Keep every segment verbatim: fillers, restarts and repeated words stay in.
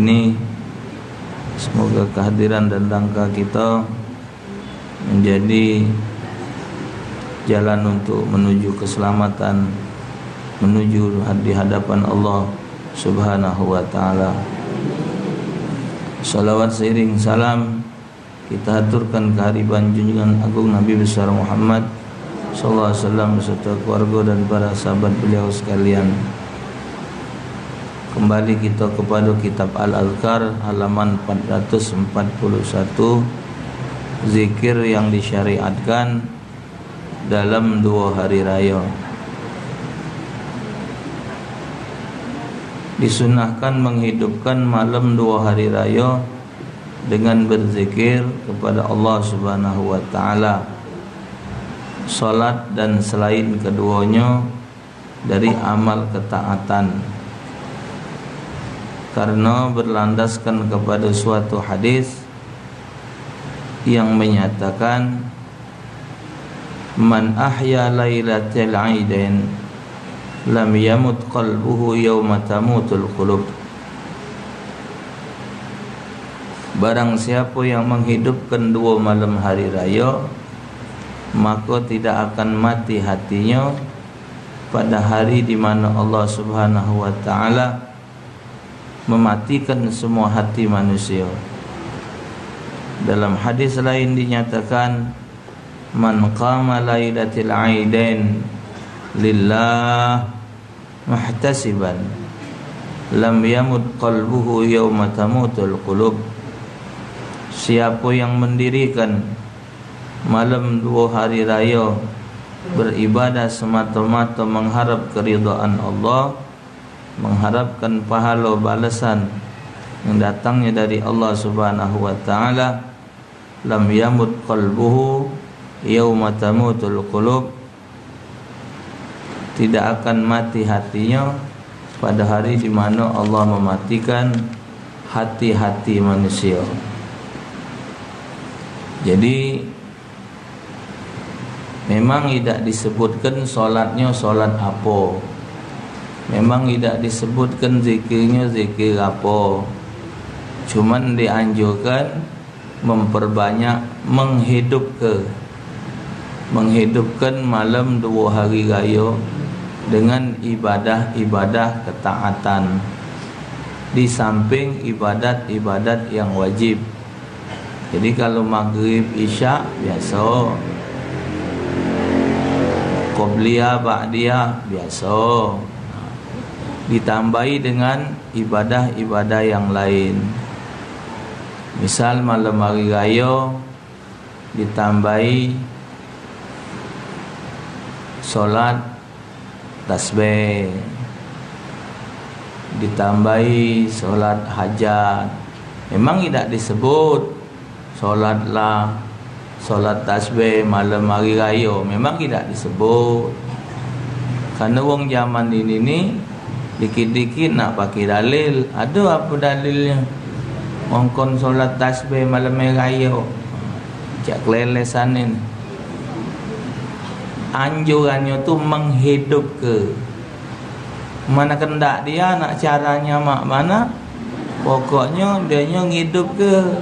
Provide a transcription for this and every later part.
ini. Semoga kehadiran dan langkah kita menjadi jalan untuk menuju keselamatan, menuju di hadapan Allah Subhanahu wa Ta'ala. Salawat seiring salam kita haturkan ke hariban junjungan agung Nabi besar Muhammad sallallahu alaihi wasallam beserta keluarga dan para sahabat beliau sekalian. Kembali kita kepada kitab Al-Azkar, halaman empat ratus empat puluh satu, zikir yang disyariatkan dalam dua hari raya. Disunahkan menghidupkan malam dua hari raya dengan berzikir kepada Allah Subhanahu wa Ta'ala. Salat dan selain keduanya dari amal ketaatan. Karena berlandaskan kepada suatu hadis yang menyatakan, "Man ahya lailatal aidain lam yamut qalbuhu yauma tamutul qulub." Barang siapa yang menghidupkan dua malam hari raya, maka tidak akan mati hatinya pada hari di mana Allah Subhanahu wa Ta'ala mematikan semua hati manusia. Dalam hadis lain dinyatakan, "Man qama lailatal aidain lillah muhtasiban lam yamut qalbuhu yauma tamutul qulub." Siapa yang mendirikan malam dua hari raya beribadah semata-mata mengharap keridhaan Allah, mengharapkan pahala balasan yang datangnya dari Allah Subhanahu wa Ta'ala, lam yamut qalbuhu yauma tamutul qulub, tidak akan mati hatinya pada hari di mana Allah mematikan hati-hati manusia. Jadi, memang idak disebutkan solatnya solat apa. Memang idak disebutkan zikirnya zikir apa. Cuman dianjurkan memperbanyak menghidupke, menghidupkan malam dua hari raya dengan ibadah-ibadah ketaatan, di samping ibadat-ibadat yang wajib. Jadi, kalu maghrib, isya, biaso. Qobliyah, ba'diyah, biaso. Ditambahi dengan ibadah-ibadah yang lain. Misal, malam hari raya ditambahi solat tasbih, ditambahi solat hajat. Memang idak disebut solatlah solat tasbih malam hari raya, memang idak disebut. Karena wong zaman ini ni dikit-dikit nak pakai dalil. Ada apa dalilnya? Ngongkon solat tasbih malam hari raya. Cak kelelesan ini. Anjurannya tu menghidupke. Mana kendak dia, nak caranya mak mana, pokoknya dia nyo ngidupke.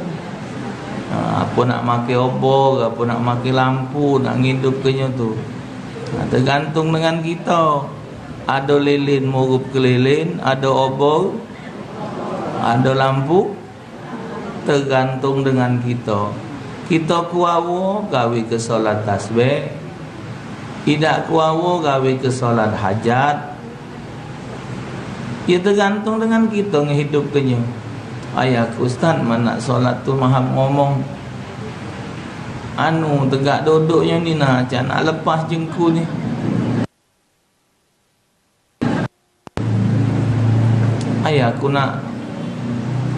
Ha, apa nak make obor, apa nak make lampu, nak ngidupke nyo tu. Ha, tergantung dengan kita. Ada lilin murup ke lilin, ada obor, ada lampu. Tergantung dengan kita. Kita kuawo gawe ke solat tasbih, idak kuawo gawe ke solat hajat. Ya, tergantung dengan kita ngehidupkenye. Ayah aku, "Ustaz, manak solat tu mahap ngomong. Anu, tegak duduknya ni nah, cak nak lepas jengku ni." Ayah aku nak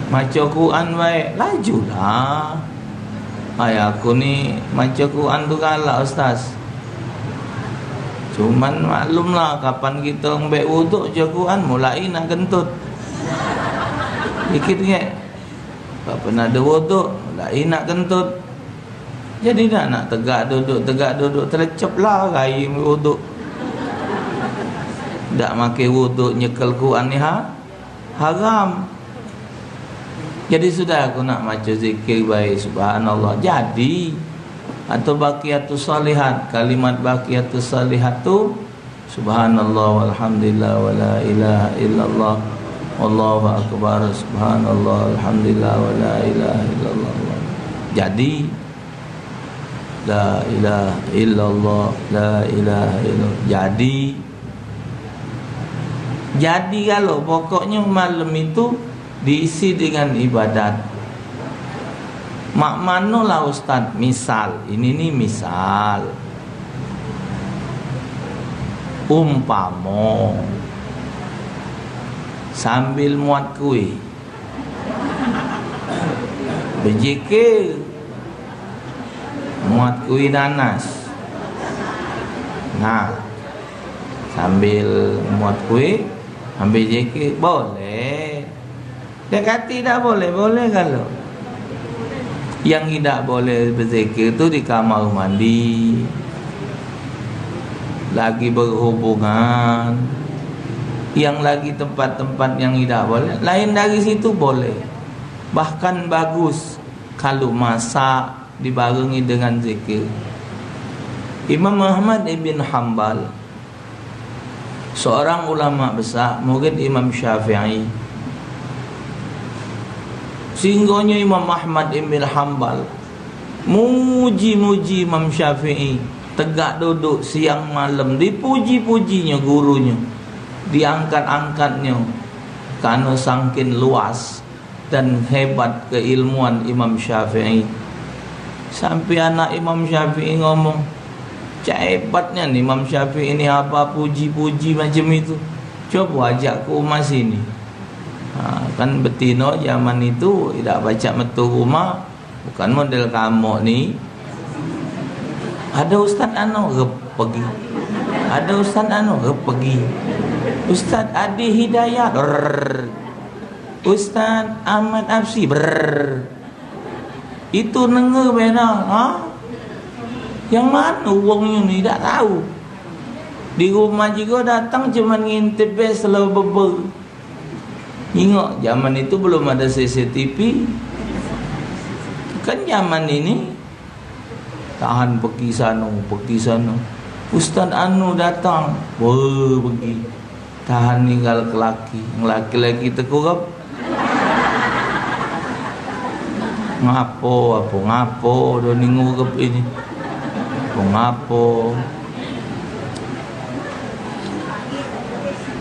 maco Quran bae, lajulah. Ayah aku ni maco Quran tu galak, Ustaz. Cuman maklumlah, kapan kita ngambek wuduk, maco Quran, mulai nak kentut. Dikit ngek. Kapan ada wuduk, mulai nak kentut. Jadi dak nak tegak duduk, tegak duduk, telecep lah gai wuduk. Dak make wuduk nyekel Quran ni ha? Haram. Jadi sudah aku nak maca zikir bae, subhanallah. Jadi, atau baqiyatus shalihat, kalimat baqiyatus shalihat tu, subhanallah walhamdulillah wala ilaha illallah, wallahu akbar, subhanallah walhamdulillah wala ilaha illallah. Jadi, la ilaha illallah, la ilaha illallah. Jadi, jadi galo, pokoknyo malem itu diisi dengan ibadat. Mak mano lah ustaz? Misal, ini ni misal. Umpamo sambil muat kue, bejikir, muat kue nanas. Nah, sambil muat kue, sambil jikir, boleh. Dak kati dak boleh, boleh galo. Yang idak boleh bezikir tu di kamar mandi, lagi berhubungan, yang lagi tempat-tempat yang idak boleh. Lain dari situ boleh. Bahkan bagus kalu masak dibarengi dengan zikir. Imam Ahmad ibn Hambal, seorang ulama besar, murid Imam Syafi'i. Sehinggonyo Imam Ahmad ibn Hambal muji-muji Imam Syafi'i, tegak duduk siang malam dipuji-pujinyo gurunyo, diangkat-angkatnyo, karno sangkin luas dan hebat keilmuan Imam Syafi'i. Sampai anak Imam Syafi'i ngomong, "Cak hebat nian Imam Syafi'i ni, apa puji-puji macam itu. Coba ajak ke rumah sini." Ha, kan betino zaman itu idak pacak metu rumah, bukan model kamu ni. Ada ustaz anu, rep, pegi. Ada ustaz anu, rep, pegi. Ustaz Adi Hidayat, rrrr. Ustaz Ahmad Absi, brrr. Itu nenge bena, ha? Yang mano wongnyo ni, dak tahu. Di rumah juga datang cuman ngintip be selo beber. Ingat, zaman itu belum ada C C T V. Kan zaman ini, tahan pegi sano, pegi sano. Ustaz anu datang, weh, pegi. Tahan ninggal ke laki. Laki-laki tekurep. Ngapo, apo, ngapo, do ni ngurep ini. Apo, ngapo.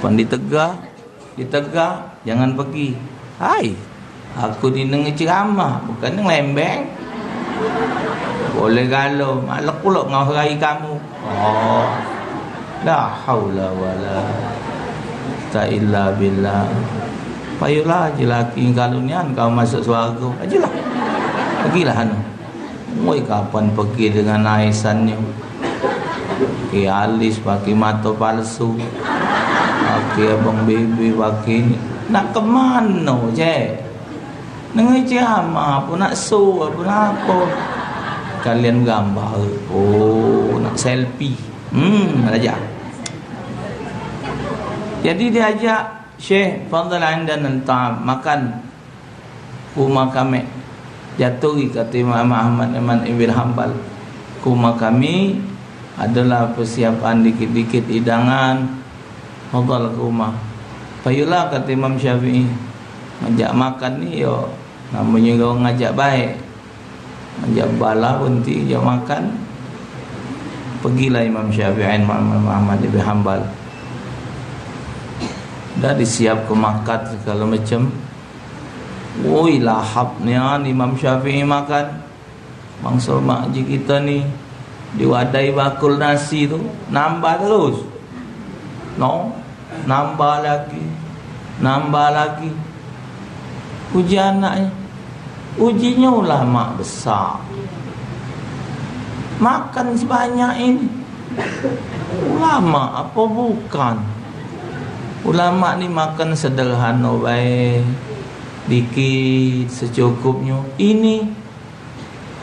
Pan ditegah, ditegah, jangan pegi. Hai, aku ni nenge ceramah, bukan ngelembeng. Boleh galo, malek pulo ngawrai kamu. Oh. La haula wala quwwata illa billah. Payolah je laki kalu nian kau masuk swargo. Ajalah. Pergilah anu. Woi, kapan pergi dengan aisannyo? Pakai alis, pakai mato palsu, pakai abang bebe, pakai ini. Nak ke mano, cek? Nengah ceramah, apo nak show, apo nak apo? Kalian gambar, oh, nak selfie. Hmm, raja. Jadi diajak Syekh Fadl Ain dan Entah makan. Ke rumah kami. Jatuhi kata Imam Ahmad Iman Ibn Hanbal, ke rumah kami adalah persiapan dikit-dikit hidangan. Fadal ke rumah. Payulah, kata Imam Syafi'i, ngajak makan ni yo namonyo ngajak baik. Ngajak bala pun ti ngajak makan. Pergilah Imam Syafi'i, Imam Ahmad Ibn Hanbal. Dah disiap ke makan segala macam. Woi, lahap nian Imam Syafi'i makan. Bangso mak ji kita ni diwadai bakul nasi tu nambah terus. No, nambah lagi, nambah lagi. Uji anaknya. Ujinyo ulama besar. Makan sebanyak ini. Ulama apa bukan? Ulama ni makan sederhana bae. Dikit, secukupnyo. Ini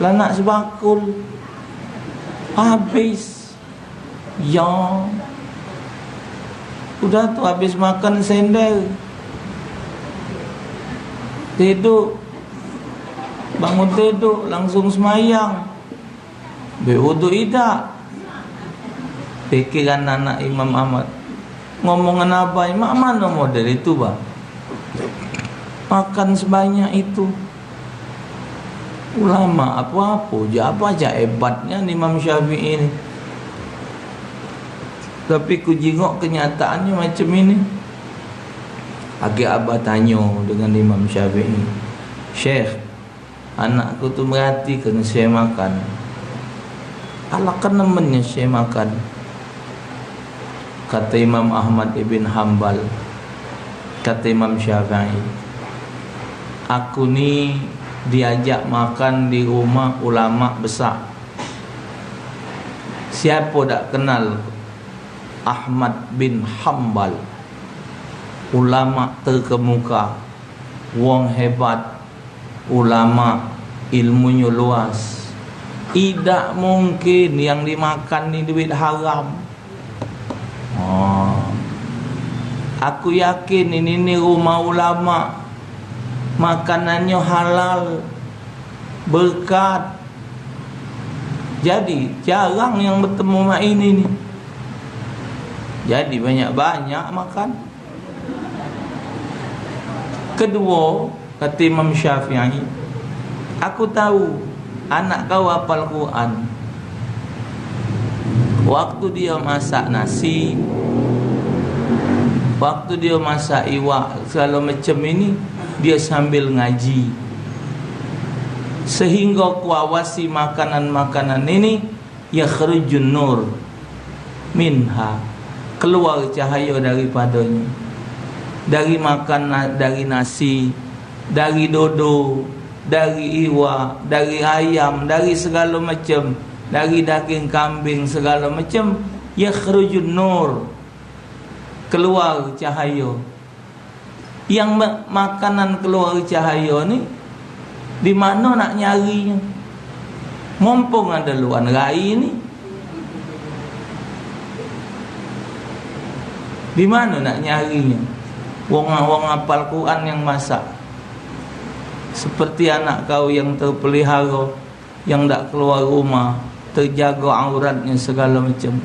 lanak sebakul. Habis. Ya. Udah tu habis makan sendal. Tiduk. Bangun tiduk, langsung semayang. Be uduk idak. Pikiran anak Imam Ahmad. Ngomongan abai, mak mano model itu, Bang? Makan sebanyak itu. Ulama apo-apo je, apo aja hebatnya ni Imam Syafi'i ni. Tapi ku jingok kenyataannyo macam ini. Agek abah tanyo dengan Imam Syafi'i, "Syekh, anakku tu merhati ke ngeseh makan. Ala kan nemennya seh makan." Kata Imam Ahmad ibn Hambal, kata Imam Syafi'i, "Aku ni diajak makan di rumah ulama besak." Siapo dak kenal Ahmad bin Hambal? Ulama terkemuka, wong hebat, ulama, ilmunyo luas. Idak mungkin yang dimakan ni duit haram. Oh. Aku yakin ini ni rumah ulama. Makanannyo halal, berkat. Jadi, jarang yang betemu mak ini ni. Jadi, banyak-banyak makan. Keduo, kata Imam Syafi'i, "Aku tahu anak kau hafal Quran. Waktu dia masak nasi, waktu dia masak iwak, segalo macam ini, dia sambil ngaji. Sehingga kuawasi makanan-makanan ini, yakhrujun nur minha, keluar cahayo daripadanya. Dari makan na-, dari nasi, dari dodo, dari iwak, dari ayam, dari segalo macam, dari daging kambing segalo macam, yakhrujun nur, keluar cahayo." Yang ma-, makanan keluar cahayo ni, di mano nak nyarinyo? Mumpung ado luan rai ni, di mano nak nyarinyo? Wong, wong apal Quran yang masak. Seperti anak kau yang terpelihara, yang dak keluar rumah, terjago auratnyo segalo macam.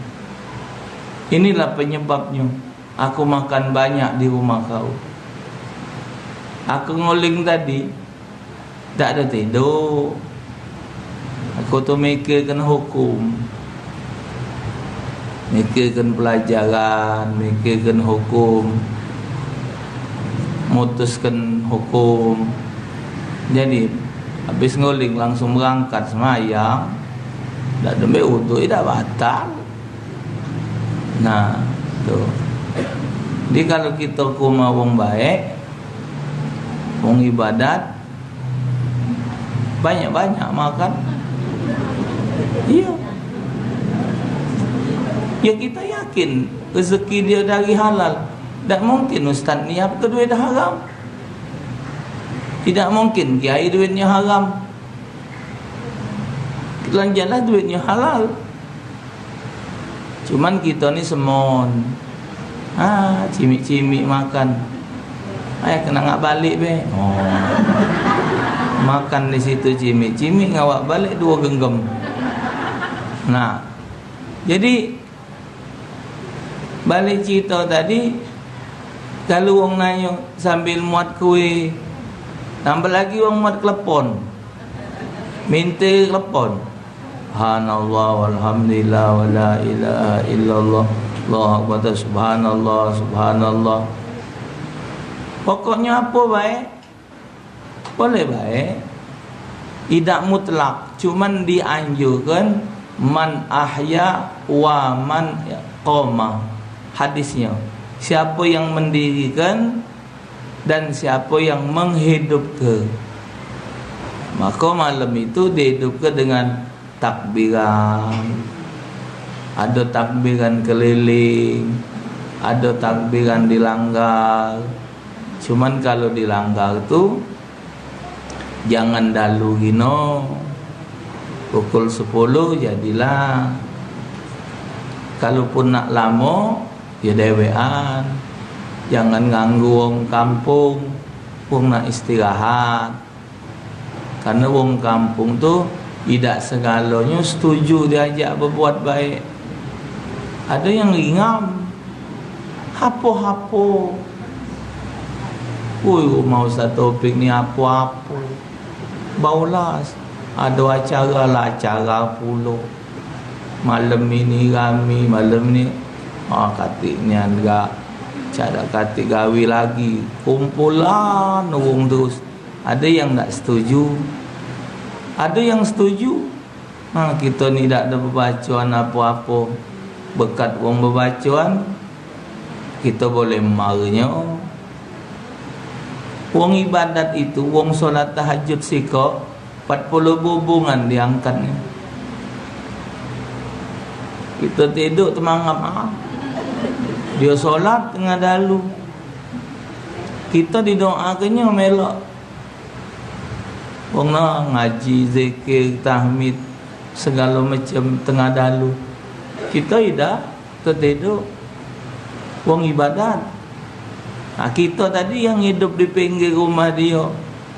Inilah penyebabnyo. Aku makan banyak di rumah kau. Aku nguling tadi, dak ado tiduk. Aku tu mikirkan hukum. Mikirkan pelajaran, mikirkan hukum. Mutuskan hukum. Jadi, habis nguling langsung berangkat semayang. Dak dembe uduk, dak batal. Nah, tu. Jadi, kalu kito ke rumah wong baek, wong ibadat, banyak-banyak makan. Iyo. Ya, kita yakin rezeki dia dari halal. Dak mungkin ustaz niap ke duit haram. Tidak mungkin kiai duitnya haram. Lanjalah duitnya halal. Cuman kito ni semon. Ha, cimik-cimik makan. Ai, kena ngak balik be. Oh. Makan di situ cimik-cimik, ngawak balik duo genggam. Nah, jadi, balik cerita tadi, kalu wong nanyo sambil muat kue, tambah lagi wong muat klepon. Minta klepon. Subhanallah, walhamdulillah, wala ilaha illallah, Allahu akbar, subhanallah, subhanallah. Pokoknyo apo bae, boleh bae. Idak mutlak, cuman dianjurkan man ahya wa man qoma. Hadisnyo, siapo yang mendirikan dan siapo yang menghidupke. Maka malam itu dihidupke dengan takbiran. Ado takbiran keliling, ado takbiran di langgar. Cuman kalu di langgar tu, jangan dalu gino. Pukul sepuluh jadilah. Kalupun nak lamo, ya dewekan. Jangan ganggu wong kampung. Wong nak istirahat. Karena wong kampung tu idak segalonyo setuju diajak bebuat baik. Ada yang ringam. Apo-apo. Woi, rumah Ustaz Taufik ni apo-apo. Baulas. Ada acara lah acara pulo. Malam ini rami, malam ni, ah, katik nian gak, cak dak katik gawe lagi. Kumpulan wong terus. Ada yang dak setuju. Ada yang setuju. Ha, kita ni dak ada bebacoan apa-apa. Bekat wong bebacoan, kita boleh marnyo. Wong ibadat itu, wong solat tahajud sikok, empat puluh bubungan diangkatnyo. Kita tiduk temangap, ah. Dia solat tengah dalu. Kita didoakannya melok. Wong na ngaji, zikir, tahmid, segalo macam tengah dalu. Kita idak. Tetedok wong ibadat. Nah, kita tadi yang hidup di pinggir rumah dia,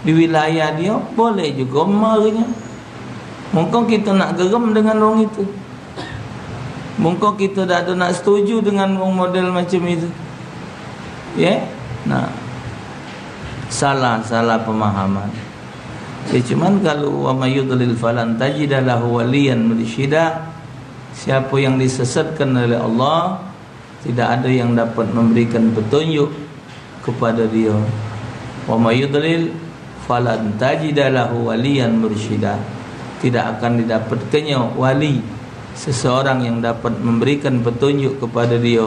di wilayah dia, boleh juga marnyo. Mungkin kita nak gerem dengan wong itu. Mungkin kita dak ada nak setuju dengan wong model macam itu. Ya? Nah. Salah, salah pemahaman. Ya, cuman kalau wa may yudlil falan tajida lahu waliyan mursyida, siapa yang disesatkan oleh Allah, tidak ada yang dapat memberikan petunjuk kepada dia. Wa may yudlil falan tajida lahu waliyan mursyida. Tidak akan didapatkannya wali, seseorang yang dapat memberikan petunjuk kepada dia,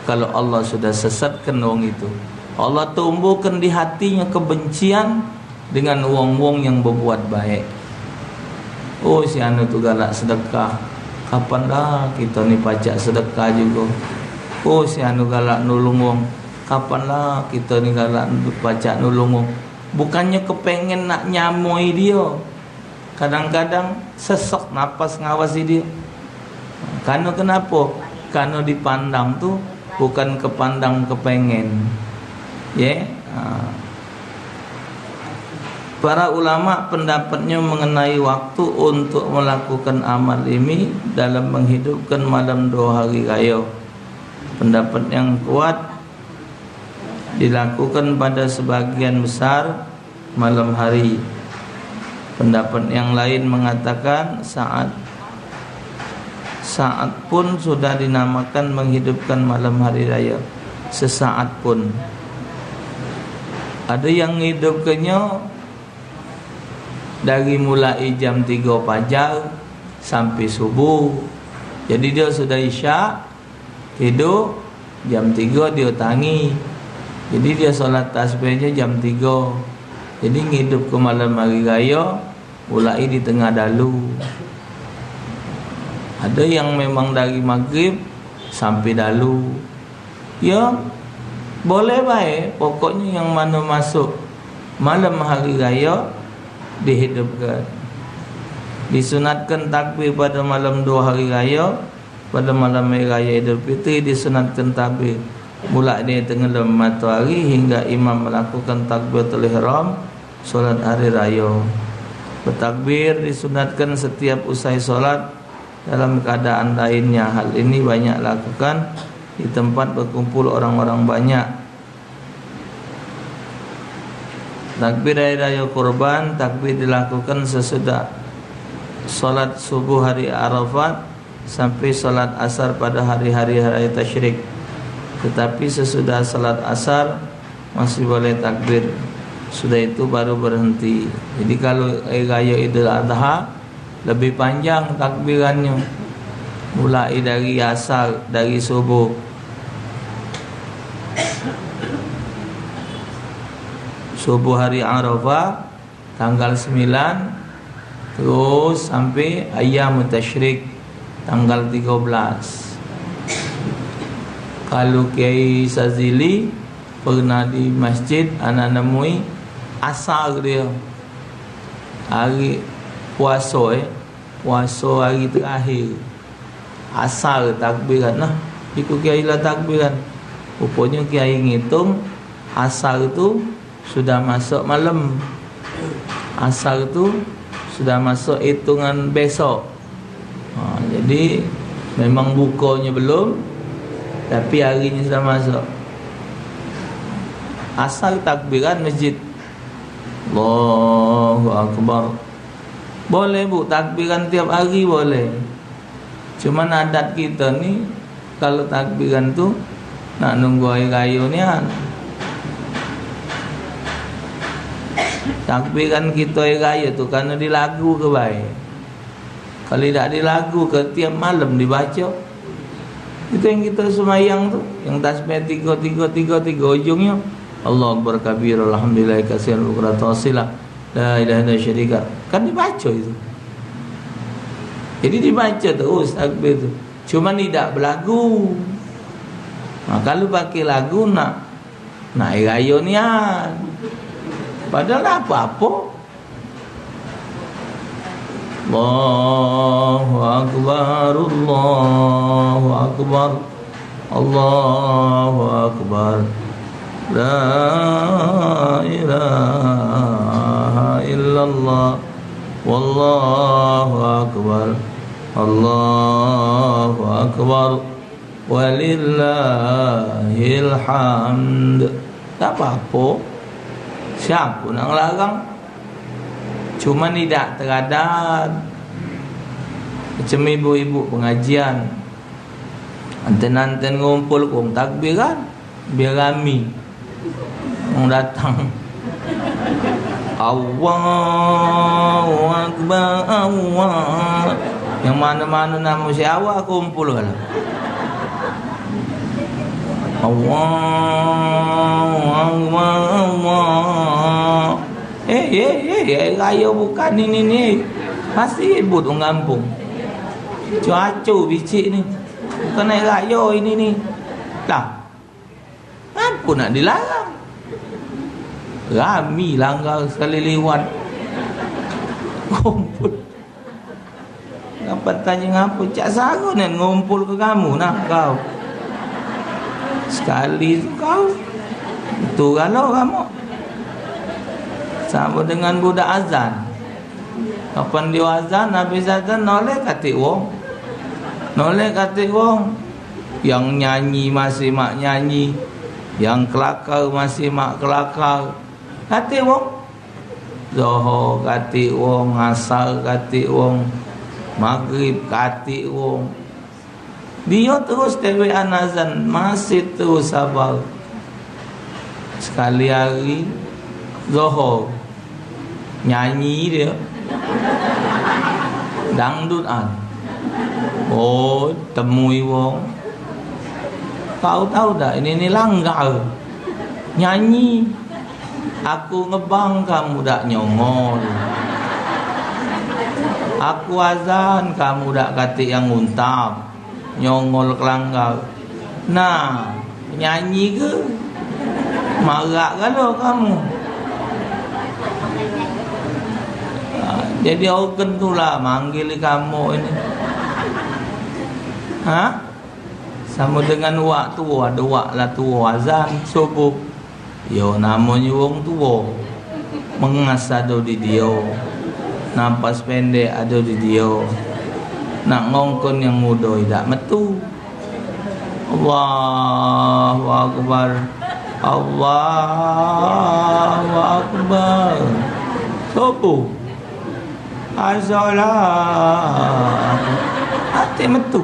kalau Allah sudah sesatkan wong itu. Allah tumbuhkan di hatinya kebencian dengan wong-wong yang bebuat baik. Oh, si anu tu galak sedekah. Kapan lah kita ni pacak sedekah juga? Oh, si anu galak nulung wong. Kapan lah kita ni galak pacak nulung wong? Bukannya kepengen nak nyamoi dia. Kadang-kadang sesek napas ngawasi dia. Karena kenapa? Karena dipandang tu bukan kepandang kepengen. Ya. Ha. Para ulama pendapatnya mengenai waktu untuk melakukan amal ini dalam menghidupkan malam dua hari raya. Pendapat yang kuat dilakukan pada sebagian besar malam hari. Pendapat yang lain mengatakan saat saat pun sudah dinamakan menghidupkan malam hari raya. Sesaat pun. Ada yang ngidupkannya dari mulai jam tiga pajar sampai subuh. Jadi dia sudah isyak, tiduk, jam tiga dia tangi. Jadi dia solat tasbihnyo jam tiga. Jadi ngidup ke malam hari raya, mulai di tengah dalu. Ada yang memang dari maghrib sampai dalu. Ya, boleh bae, pokoknyo yang mano masuk malam hari raya dihidupkan. Disunatkan takbir pada malam dua hari raya, pada malam hari raya Idul Fitri disunatkan takbir. Mulai dari tenggelam matahari hingga imam melakukan takbiratul ihram, solat hari raya. Bertakbir disunatkan setiap usai solat. Dalam keadaan lainnya, hal ini banyak lakukan di tempat berkumpul orang-orang banyak. Takbir Hari Raya Kurban, takbir dilakukan sesudah solat subuh hari Arafat sampai solat asar pada hari-hari raya tasyrik. Tetapi sesudah solat asar, masih boleh takbir. Sudah itu baru berhenti. Jadi, kalau hari raya Idul Adha, lebih panjang takbirannyo. Mulai dari asar, dari subuh. Subuh hari Arafah, tanggal sembilan, terus sampai ayam tasyrik, tanggal tiga belas. Kalau Kiai Sazili pernah di masjid, ana nemui asar dia. Hari puasa, eh. Puasa hari terakhir. Asar takbiran. Nah, iku Kiai lah takbiran. Rupanya Kiai ngitung asar tu sudah masuk malam. Asar tu sudah masuk itungan besok. Ha, jadi, memang bukonyo belum, tapi harinyo sudah masuk. Asar takbiran masjid. Allahu Akbar. Boleh, Bu, takbiran tiap hari boleh. Cuman adat kito ni, kalu takbiran tu nak nunggu hari rayo nian. Takbiran kito hari rayo tu karno dilaguke bae. Kalu dak dilaguke, tiap malem dibaco. Itu yang kito sembahyang tu, yang tasbih tigo, tigo, tigo, tigo, ujungnyo, "Allahu Akbar kabira, alhamdulillahi katsiran, bukratan wa asila, la ilaha illa syarika." Kan dibaco itu. Jadi dibaco terus takbir tu. Cuman idak belagu. Nah, kalu pake lagu nak, nak rayo nian. Padahal dak apo-apo. Allahu Akbar, Allahu Akbar, Allahu Akbar. La ilaha illallah. Wallahu Akbar. Allahu Akbar. Walillahil hamd. Dak apo-apo. Siapo nak ngelarang? Cuman idak teradat. Macam ibu-ibu pengajian. Anten-anten ngumpul, wong takbiran. Biar rami. Wong datang. Allahu Akbar, Allah. Yang mano-mano namo si awak kumpul kalu. Allahu Akbar, Allah. Eh, eh, eh, eh, rayo bukan ini ni. Masih ribut wong kampung. Cuaco bicik ni. Bukan hari rayo ini ni. Lah. Ngapo nak dilarang? Rami langgar sekali liwat. Kumpul. Ngapo tanyo ngapo? Cak saro nian ngumpul ke kamu nah kau. Sekali tu kau. Tu galo kamu. Samo dengan budak azan. Kapan dio azan, habis azan, noleh katik wong. Noleh katik wong. Yang nyanyi masih mak nyanyi, yang kelakar masih mak kelakar. Katik wong. Zohor katik wong, asar katik wong, magrib katik wong. Dio terus dewekan azan, masih terus sabar. Sekali hari, Zohor, nyanyi dio. Dangdutan. Oh, temui wong. Kau tahu dak, ini ni langgar. Nyanyi. Aku ngebang, kamu dak nyongol. Aku azan, kamu dak katik yang nguntap. Nyongol kelanggar. Nah, nyanyi ke? Marak galo kamu. Ha, jadi organ tu lah manggil kamu ini. Ha? Samo dengan wak tuo, ado wak lah tuo azan subuh. Yo, namonyo wong tuo. Mengas ado di dio. Napas pendek ado di dio. Nak ngongkon yang mudo idak metu. Allahu Akbar. Allahu Akbar. Sopo? As-salat. Ate metu.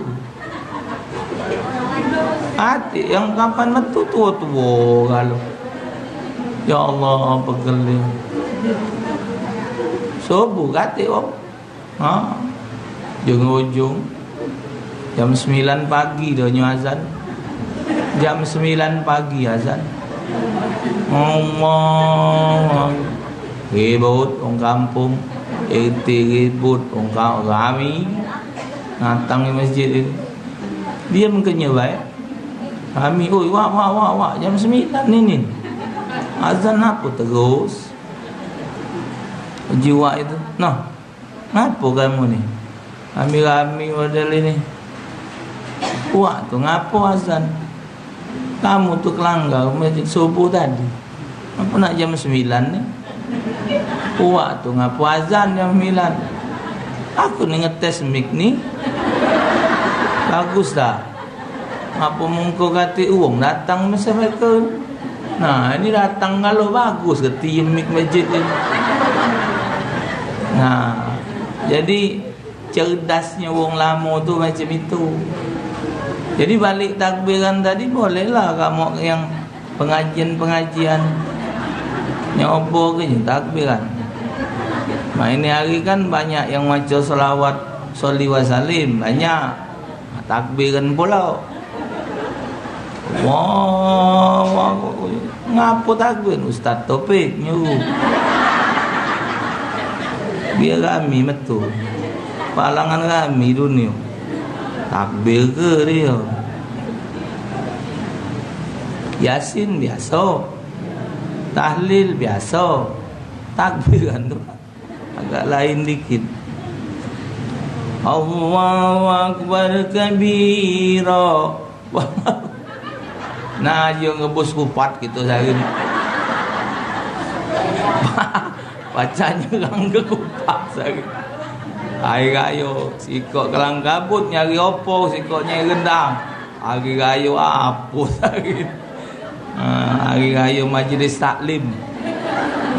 Ate yang kapan metu tuo-tuo galo. Ya Allah, pegel dio. Subuh katik wong. Ha. Ujung-ujung jam sembilan pagi dah nyo azan. Jam sembilan pagi azan. Allah. Ribut wong kampung. R T ribut wong ka-, rami. Datang di masjid itu. Diam kenyo bae. Rami, "Oi, wak, wak, wak, wak. Jam sembilan ini. Azan apo terus?" Uji wak itu. Nah, ngapo kamu ni? Rami-rami model ini. Wak tu ngapo azan? Kamu tu kelanggar masjid subuh tadi. Ngapo nak jam sembilan ni? Wak tu ngapo azan jam sembilan? Aku ni ngetes mik ni. Bagus dah. Ngapo mungko katik uwong datang mesti mereka. Nah, ini datang galo bagus ke tim mik masjid ni. Nah, jadi cerdasnyo wong lamo tu macam itu. Jadi balik takbiran tadi, bolehlah kamu yang pengajian-pengajian nyobo ke je takbiran. Nah, ini hari kan banyak yang maca selawat, sholli wa sallim, banyak. Nah, takbiran pula. Allahu Akbar. Ngapo takbir? Ustaz Taufik nyuruh. Biar rami metu. Palangan rami dunia. Takbir ke dia? Yasin biasa. Tahlil biasa. Takbiran tu agak lain dikit. Allahu Akbar kabira. Nah, yo ngebus kupat gitu sehari ni. Bacanyo orang ke kupat sehari. Hari rayo, sikok kelang kabut nyari opo, sikok nyari rendang. Hari rayo apo sehari ni. Ha, hari rayo majlis taklim.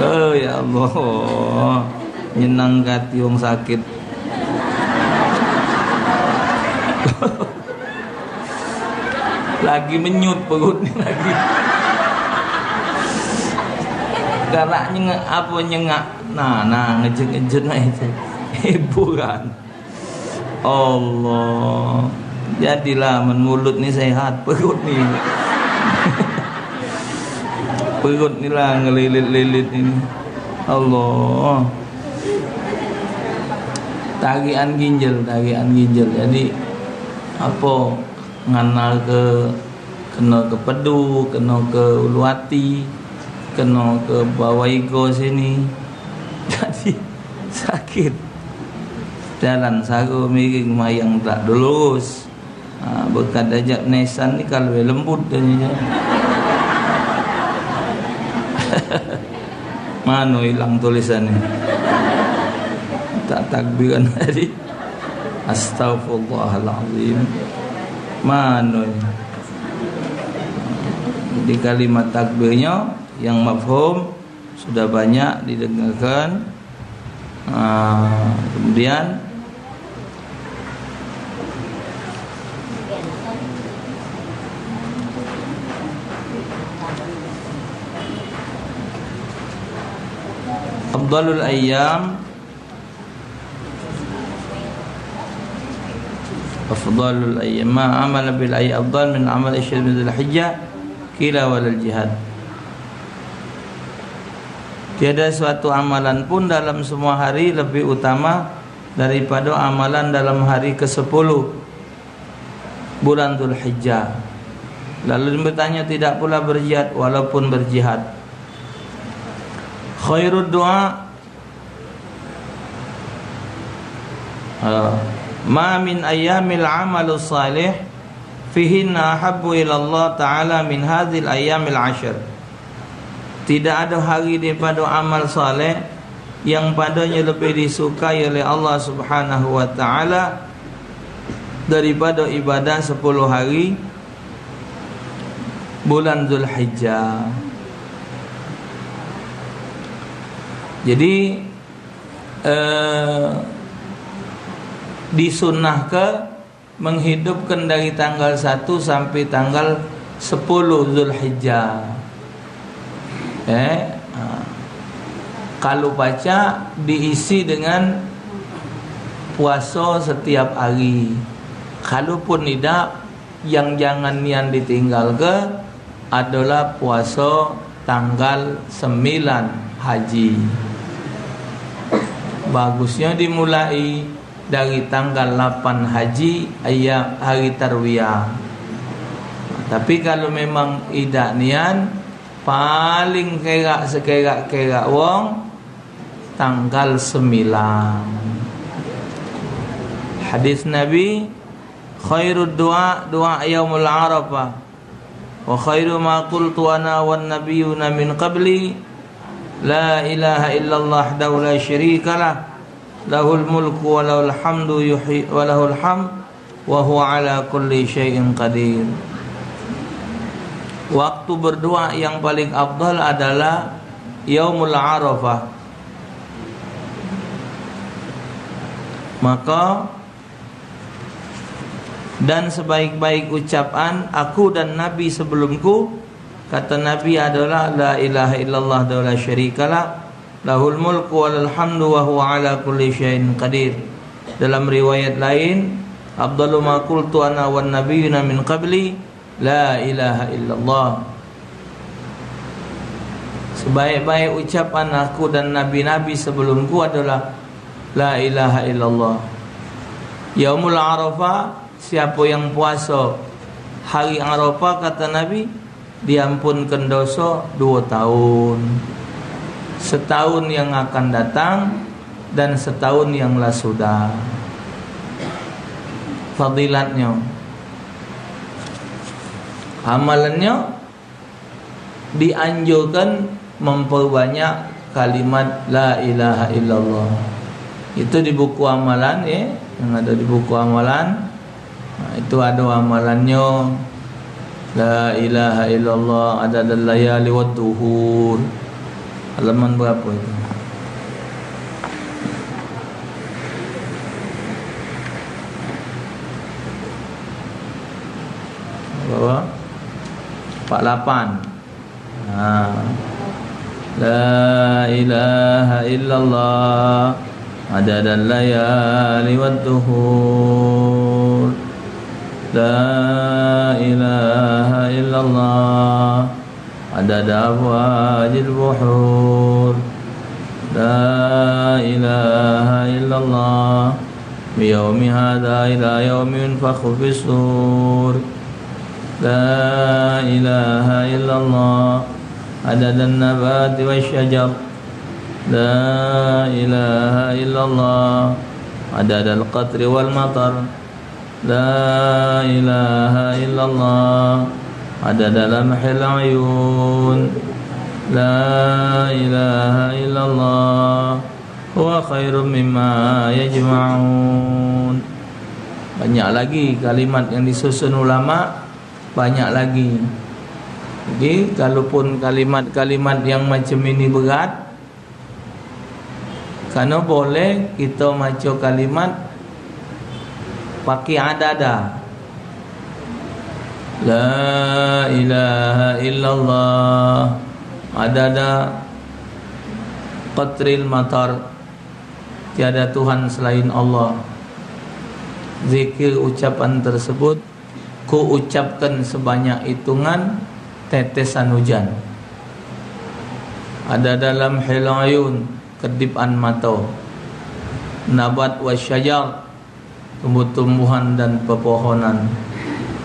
Oh, ya Allah. Nyenang hati wong sakit. Lagi menyut perut ni lagi. Galak nyengak, apa nyengak. Nah, nah, ngejut-ngejut nah itu. Hiburan. Allah. Jadilah men mulut ni sehat, perut ni. Perut ni lah ngelilit-lilit ini. Allah. Tarikan ginjal, tarikan ginjal. Jadi, apa, nganal ke, kena ke pedu, kena ke ulu ati, kena ke bawah igo sini. Jadi, sakit. Jalan saro miring mayang tak lurus. Ha, bekat ajak nesan ni kalau lembut dia ni. Mano ilang tulisan ni? Tak takbiran tadi. Astagfirullahalazim. Mano ni? Jadi kalimat takbirnya yang mafhum sudah banyak didengarkan. Ah, kemudian afdalul ayyam, afdalul ayyam, ma amala bil ayyi afdal min amal asyri min Dzulhijjah, qila walal jihad. Tiada suatu amalan pun dalam semua hari lebih utama daripada amalan dalam hari kesepuluh bulan Dzulhijjah. Lalu bertanya, tidak pula berjihad walaupun berjihad. Khairud du'a, ha, ma min ayyamil amalus salih fihinna ahabbu ila Allah Ta'ala min hadzil ayyamil ashr. Tidak ada hari daripada amal saleh yang padanya lebih disukai oleh Allah Subhanahu wa Ta'ala daripada ibadah sepuluh hari bulan Zulhijjah. Jadi, eh, disunahke menghidupkan dari tanggal satu sampai tanggal sepuluh Zulhijjah. Eh, ha. Kalu pacak diisi dengan puaso setiap hari. Kalu pun idak, yang jangan nian ditinggalke adalah puaso tanggal sembilan Haji. Bagusnyo dimulai dari tanggal lapan Haji, ayam hari Tarwiyah. Tapi kalu memang idak nian, paling kerak sekerak-kerak wong tanggal sembilan. Hadis Nabi, khairud du'a du'a yaumul Arafah. Wa khairu ma qultu ana wan nabiyuna min qabli, La ilaha illallah wahdahu la syarikalah, lahul mulku wa lahul hamdu yuhyi wa lahul hamd wa huwa ala kulli syai'in qadir. Waktu berdoa yang paling afdal adalah yaumul Arafah. Maka, dan sebaik-baik ucapan aku dan nabi sebelumku, kata Nabi, adalah la ilaha illallah wahdahu la syarikalah, lahul mulku wa lahul hamdu wa huwa ala kulli syai'in qadir. Dalam riwayat lain, afdalu ma qultu ana wan nabiyuna min qabli, la ilaha illallah. Sebaik-baik ucapan aku dan nabi-nabi sebelumku adalah la ilaha illallah. Yaumul Arafah, siapa yang puasa hari Arafah, kata Nabi, diampunkan dosa dua tahun. Setahun yang akan datang dan setahun yang lah sudah. Fadilatnya, amalannya, dianjurkan memperbanyak kalimat la ilaha illallah. Itu di buku amalan, ya, yang ada di buku amalan. Nah, itu ada amalannya. La ilaha illallah adadal layali wad duhur. Halaman berapa itu? Berapa? Empat lapan. Ha. La ilaha illallah adadal layali wad duhur. La ilaha illallah adada afwajil buhur. La ilaha illallah, min yaumi hadza ila yaumi yunfakhu fis sur. La ilaha illallah, adadan nabati wasy syajar. La ilaha illallah, adadal qatri wal matar. La ilaha illallah, adada lamhil uyun. La ilaha illallah, huwa khairum mimma yajma'un. Banyak lagi kalimat yang disusun ulama, banyak lagi. Jadi, kalaupun kalimat-kalimat yang macam ini berat, karena boleh kita maca kalimat pakai adada. La ilaha illallah adada qatril matar. Tiada Tuhan selain Allah. Zikir ucapan tersebut ku ucapkan sebanyak itungan tetesan hujan. Adada lamhil uyun, kedipan mato. Nabat wasy syajar, tumbuh-tumbuhan dan pepohonan.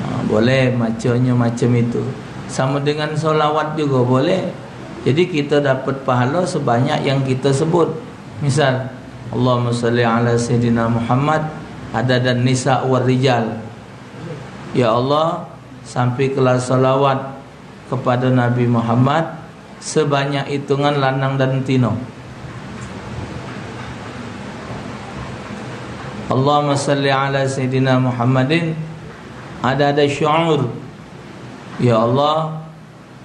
Ha, boleh macanya macam itu. Sama dengan solawat juga boleh. Jadi kita dapat pahala sebanyak yang kita sebut. Misal, Allahumma salli ala sayyidina Muhammad adadan nisa war rijal. Ya Allah, sampaikanlah salawat kepada Nabi Muhammad sebanyak itungan lanang dan tino. Allahumma salli ala sayyidina Muhammadin adada syu'ur. Ya Allah,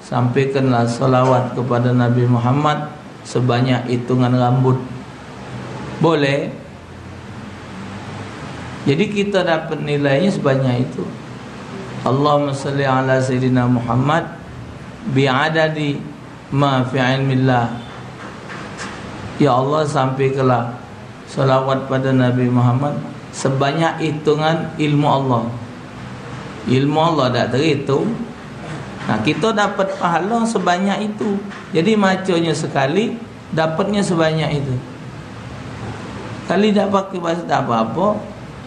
sampaikanlah salawat kepada Nabi Muhammad sebanyak itungan rambut. Boleh. Jadi kita dapat nilainya sebanyak itu. Allahumma salli ala sayyidina Muhammad bi'adadi ma fi ilmillah. Ya Allah, sampaikanlah salawat pada Nabi Muhammad sebanyak itungan ilmu Allah. Ilmu Allah dak terhitung. Nah, kita dapat pahala sebanyak itu. Jadi, macanya sekali, dapatnya sebanyak itu. Kali dak pakai bahasa, dak apa-apa.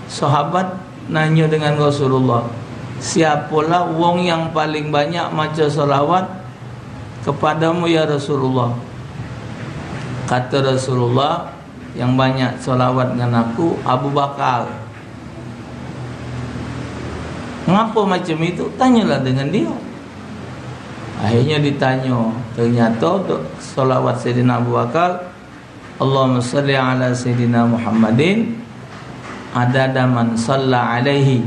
Sahabat nanya dengan Rasulullah, "Siapalah wong yang paling banyak maca salawat kepadamu, ya Rasulullah?" Kata Rasulullah, "Yang banyak salawat dengan aku Abu Bakar." "Ngapa macam itu?" Tanyalah dengan dia. Akhirnyo ditanyo, ternyato do-, sholawat Sayyidina Abu Bakar, "Allahumma shalli ala Sayyidina Muhammadin adada man shalla alaihi.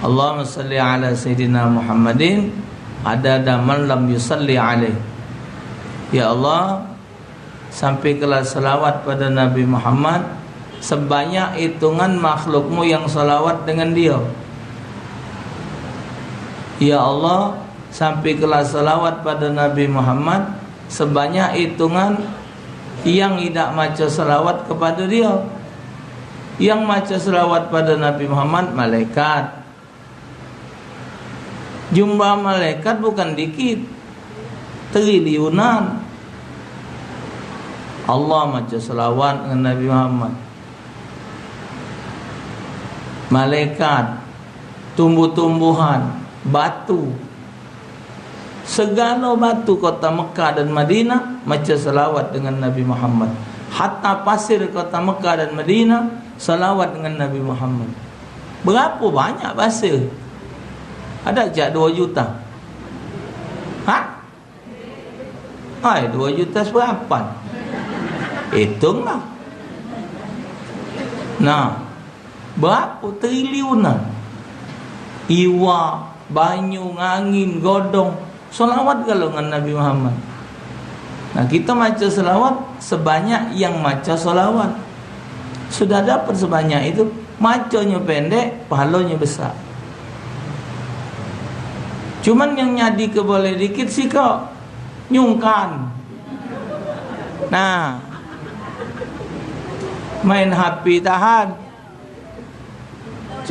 Allahumma shalli ala Sayyidina Muhammadin adada man lam yusalli alaihi." Ya Allah, sampaikanlah salawat pada Nabi Muhammad sebanyak itungan makhlukmu yang salawat dengan dia. Ya Allah, sampaikanlah salawat pada Nabi Muhammad sebanyak itungan yang idak maca salawat kepada dia. Yang maca salawat pada Nabi Muhammad malaikat. Jumlah malaikat bukan dikit, triliunan. Allah maca selawat dengan Nabi Muhammad. Malaikat, tumbuh-tumbuhan, batu, segalo batu kota Mekah dan Madinah maca selawat dengan Nabi Muhammad. Hatta pasir kota Mekah dan Madinah selawat dengan Nabi Muhammad. Berapo banyak base? Ado jak duo juta? Ha? Ai, duo juta seberapan? Itunglah. Nah, berapo triliunan? Iwak, banyu, angin, godong, Sholawat galo ngan Nabi Muhammad. Nah, kita maca sholawat sebanyak yang maca sholawat. Sudah dapat sebanyak itu, maconyo pendek, pahalonyo besak. Cuman yang nyadi ke boleh dikit sikok, nyungkan. Nah, main H P tahan.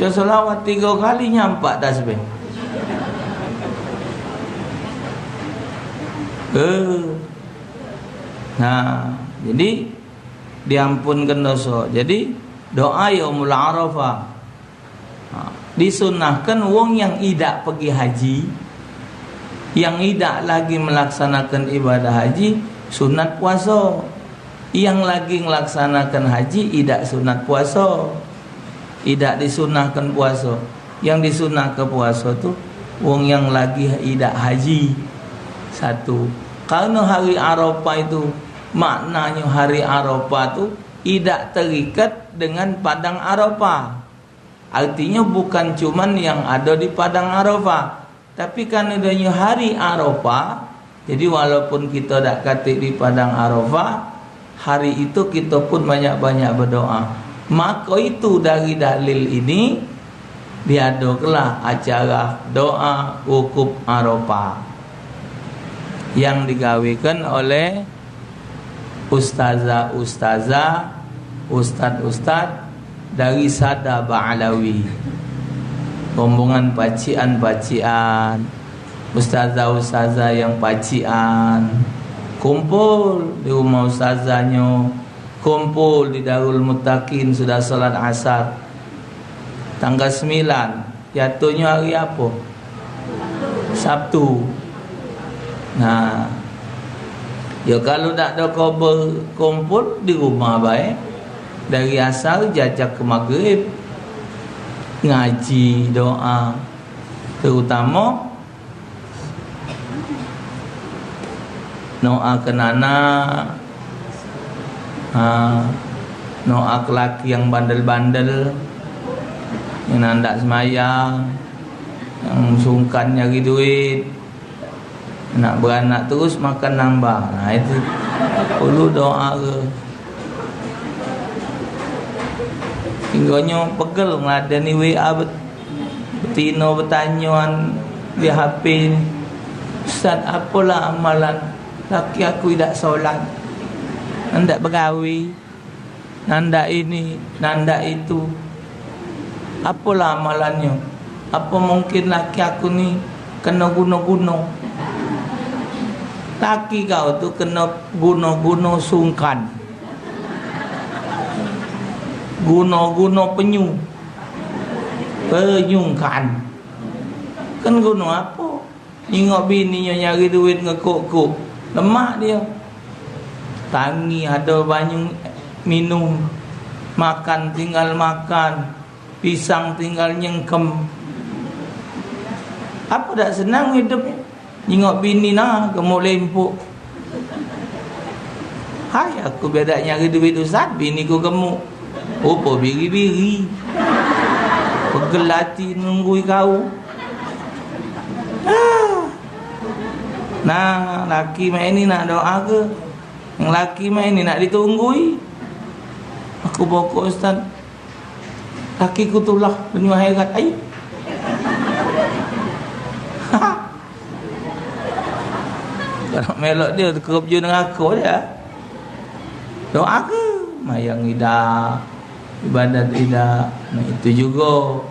Baca selawat tigo kali nyampak tasbih. Eh. Nah, jadi diampunkan dosa. Jadi doa yaumul arafah. Nah, disunahkan wong yang idak pergi haji, yang idak lagi melaksanakan ibadah haji, sunat puasa. Yang lagi ngelaksanakan haji idak sunat puasa. Idak disunahkan puasa. Yang disunahkan puasa tu wong yang lagi idak haji. Satu. Karena hari Arafah itu, maknanya hari Arafah tu idak terikat dengan padang Arafah. Artinya bukan cuman yang ada di padang Arafah, tapi karena adanya hari Arafah, jadi walaupun kita dak katik di padang Arafah, hari itu kita pun banyak-banyak berdoa. Maka itu dari dalil ini diadakanlah acara doa wukuf Arafah yang digawekan oleh ustazah-ustazah, ustaz-ustaz dari Sada Ba'alawi. Rombongan pacian-pacian, ustazah-ustazah yang pacian kumpul di rumah ustazahnyo, kumpul di Darul Muttaqin sudah salat asar. Tanggal sembilan, jatuhnyo hari apo? Sabtu. Nah, yo kalu dak ado kober, kumpul di rumah bae. Dari asar jajak ke maghrib. Ngaji, doa. Terutamo doakan anak, ha, doakan laki yang bandel-bandel, yang nak dak semayang, yang sungkan nyari duit, nak beranak terus makan nambah. Nah, itu perlu doa ke. Hinggonyo pegel ngeladeni W A bet-, betino betanyoan di H P ni, "Ustaz, apolah amalan laki aku idak solat, nandak begawe, nandak ini, nandak itu. Apolah amalannyo? Apo mungkin laki aku ni keno guno-guno?" Laki kau tu keno guno-guno sungkan. Guno-guno penyu. Penyungkan. Kan guno apo? Nyingok bininyo nyari duit ngekuk-kuk. Lemak dio. Tangi ado banyu minum. Makan tinggal makan. Pisang tinggal nyengkem. Apo dak senang hidup ni? Nyingok bini nah, gemuk lempuk. Hai, aku bedak nyari duit, Ustaz, bini ku gemuk. Rupo biri-biri. Pegel ati nunggui kau. Ah. Nah, laki mak ini nak doa ke? Yang laki mak ini nak ditunggui. Aku pokok, Ustaz. Laki ku tulah benua akhirat. Ai. Kalau melok dio, terkerup je neraka dia. Doa ke? Mayang idak, ibadat idak. Nah, itu jugo.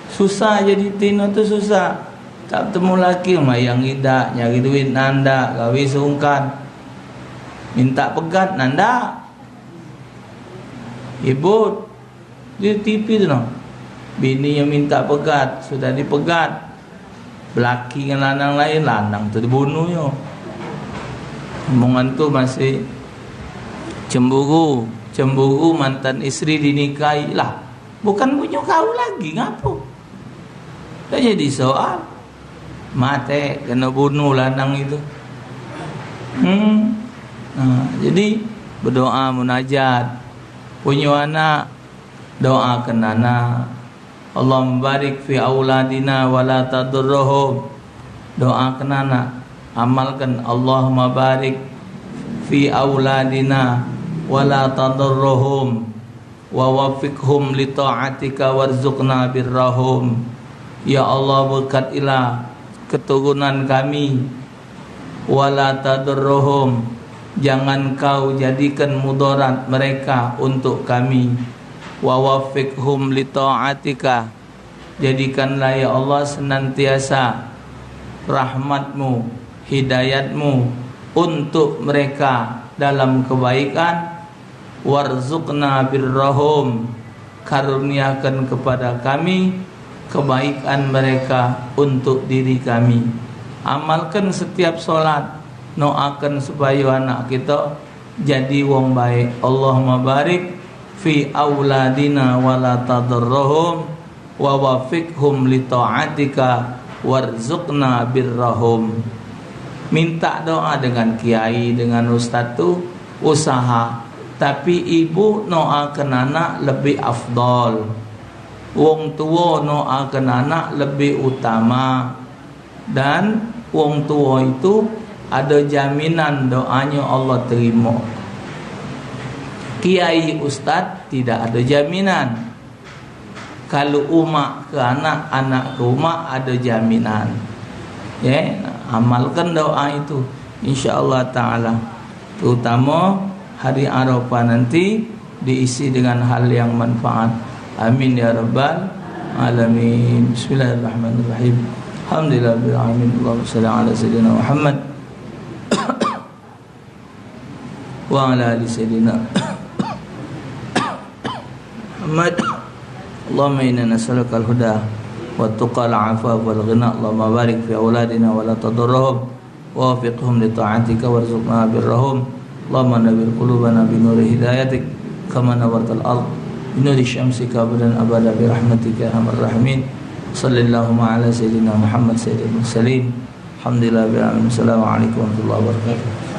Susah jadi tino tu susah. Tak betemu laki, mayang idak, nyari duit nandak, gawe sungkan. Minta pegat nandak. Ibut di T V tu nah. Bini yang minta pegat, sudah dipegat. Belaki dengan lanang lain, lanang tu dibunuh yo. Omongan tu masih cemburu, cemburu mantan istri dinikahi lah. Bukan punyo kau lagi, ngapo? Tak jadi soal. Mate kena bunuh lanang itu. Hmm. Nah, jadi berdoa munajat. Punyo anak, doakan anak. Allahumma barik fi auladina wa la tadurruhum. Doakan anak. Amalkan Allahumma barik fi auladina wa la tadurruhum. Wa waffiqhum li ta'atika warzuqna birrahum. Ya Allah, berkatilah keturunan kami. Wa la tadurruhum, jangan kau jadikan mudarat mereka untuk kami. Wa waffiqhum li ta'atika, jadikanlah, ya Allah, senantiasa rahmatmu, hidayatmu untuk mereka dalam kebaikan. Warzuqna birrahum, karuniakan kepada kami kebaikan mereka untuk diri kami. Amalkan setiap solat, doakan supaya anak kita jadi wong baik. Allahumma barik fi auladina wa la tadurruhum, wa wafiqhum li ta'atika warzuqna birrahum. Minta doa dengan kiai, dengan ustaz tu usaha, tapi ibu doakan anak lebih afdol. Wong tuo doakan anak lebih utama. Dan wong tuo itu ado jaminan doanyo Allah terimo. Kiai ustaz tidak ado jaminan. Kalu umak ke anak, anak ke umak, ado jaminan. Ye, amalkan doa itu, insyaallah taala. Terutama hari Arafah nanti diisi dengan hal yang manfaat. Amin ya rabbal alamin. Bismillahirrahmanirrahim. Alhamdulillahirabbil alamin. Allahumma shalli ala sayyidina Muhammad wa ala ali sayyidina Muhammad. Allahumma inna nas'aluka al-huda wa tuqa al-afafa wal ghina. Allahumma barik fi auladina wa la tadurruhum wa wafiqhum li ta'atika warzuqna birrahum. Allahumma nawwir qulubana bi nuri hidayatik kama nawwartal ard bi nuri syamsika abadan abada bi rahmatika ya arhamar rahimin. Sallallahu ala sayyidina Muhammad sayyidil mursalin. Alhamdulillah rabbil alamin. Assalamualaikum warahmatullahi wabarakatuh.